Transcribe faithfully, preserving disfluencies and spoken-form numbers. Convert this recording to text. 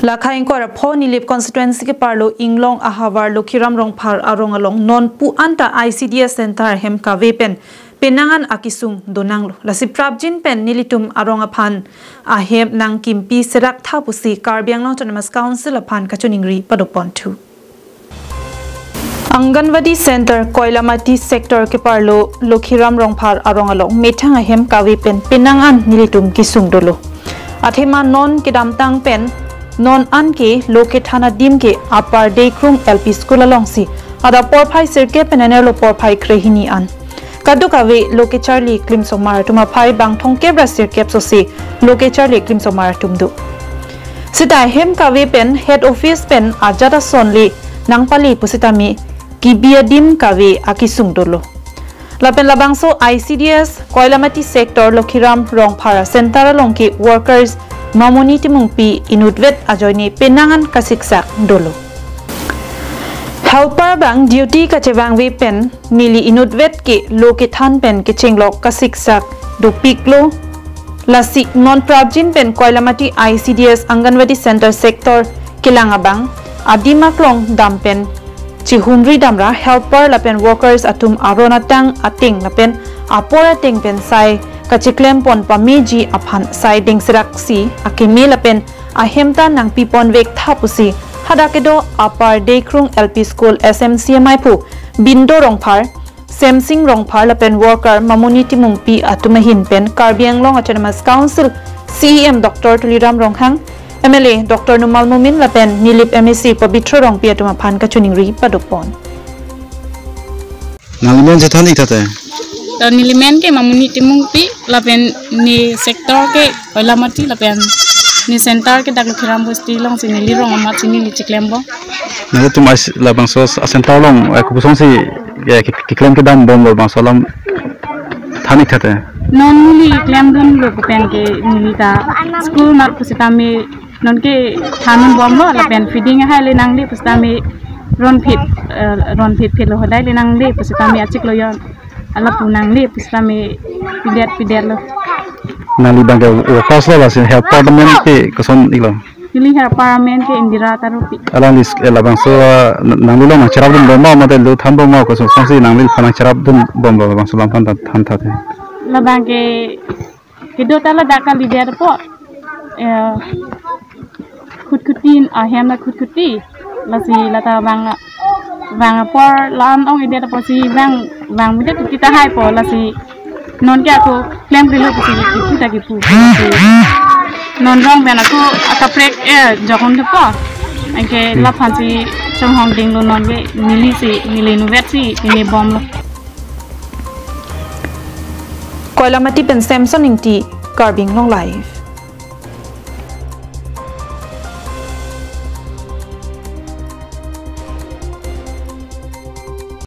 Lakha ingkoi ra pho Nilip constituency keparlo Inglong ahavar Lokhiram Rongphar arong along non pu anta I C D S center ahem kave pen penang an akesung donanglo. Lasi prapjin pen nelitum arong aphan ahem nangkimpi serak tha pusi Karbi Anglong Autonomous Council aphan kachiningri padoponthu. Anganwadi Center, Koilamati Sector keparlo Lokhiram Rongphar arong along methang ahem kave pen penang an nelitum kesung dolo. Athema non kedamtang pen non an ke lo kethan adim ke Upper Deikrung L P School alongsi adap porphai sirkep pen anerlo porphai krehini an. Kadokave lo kecharli klimsomar atum aphai bang thomkep ra sirkep sose lo kecharli klimsomar atum do. Sita ahem kave pen head office pen ajat ason le nangpale pusitame kebi adim kave akesung dolo. Lapen labangso I C D S Koilamati Sector Lokhiram Rongphar center along ke workers Mamoni Timungpi inutvet ajoine penang an kasiksak dolo. Helper abang duty kachevangve pen neli inutvet ke lo kethan pen kechenglok kasiksak dopiklo. Lasi non prapjin pen Koilamati I C D S Anganwadi Center Sector kelang abang adim aklong dam pen chihumri damra helper lapen workers atum aron atang ateng lapen apor ateng pen sai kachiklem pon pameji aphan sai dengseraksi akeme lapen ahem ta nangpi ponvek tha pusi hadak kedo Upper Deikrung L P School S M C amei aphu Bindo Rongphar, Semsing Rongphar lapen worker Mamoni Timungpi atum ahin pen Karbi Anglong Autonomous Council C E M Doctor Tuliram Ronghang, M L A Doctor Numal Momin lapen Nilip M A C Pabitra Rongpi atum aphan kachiningri padopon. Nangli men chethan ik thate. To neli men ke Mamoni Timungpi lapen ne sector ke Koilamati lapen ne center ke dak Lokhiram Bosti alongsi neli rong amat si neli chiklem bom. Nangtum ais labangso a center along, eh, kopuson si, eh, ki, keklem kedam bomlo bangso alam than ik thate. Non neli klemdunlo pu pen ke neli ta school mat pusitame non ke thandun bomlo lapen feeding ahai le nangle pusitame ron phit, eh, ron phit phit lo hodai le nangle pusitame achiklo jon alapu nangle pusitame pidet pidet lo. Nangli abang ke workers lo lasi helper amen ke koson iklo? Neli helper amen ke Indira Tarupi. Alangli s-, eh, labangso, ah, n-, nangli along nangcherapdun bomlo mate lo than bomlo, kosonsi nangli aphan nangcherapdun bomlo labangso alam than tha, than thate. Labang ke kedo ta ladak kalidet apot, eh, khutkhut tin ahem la khutkhut ti. Lasi lata vang, vang apor la-an ong-edet apotsi vang, vang bidet ti tahai po lasi non ke ako klem kelo pusi kipu ta kipu. Lasi non rong pen ako akaprek, eh, jokon thepo. Anke, hmm, laphan si chonghong dinglo non ke neli si, neli inutvet si, neli bomlo. Koilamati pen Samson Ingti, Karbi Anglong Live.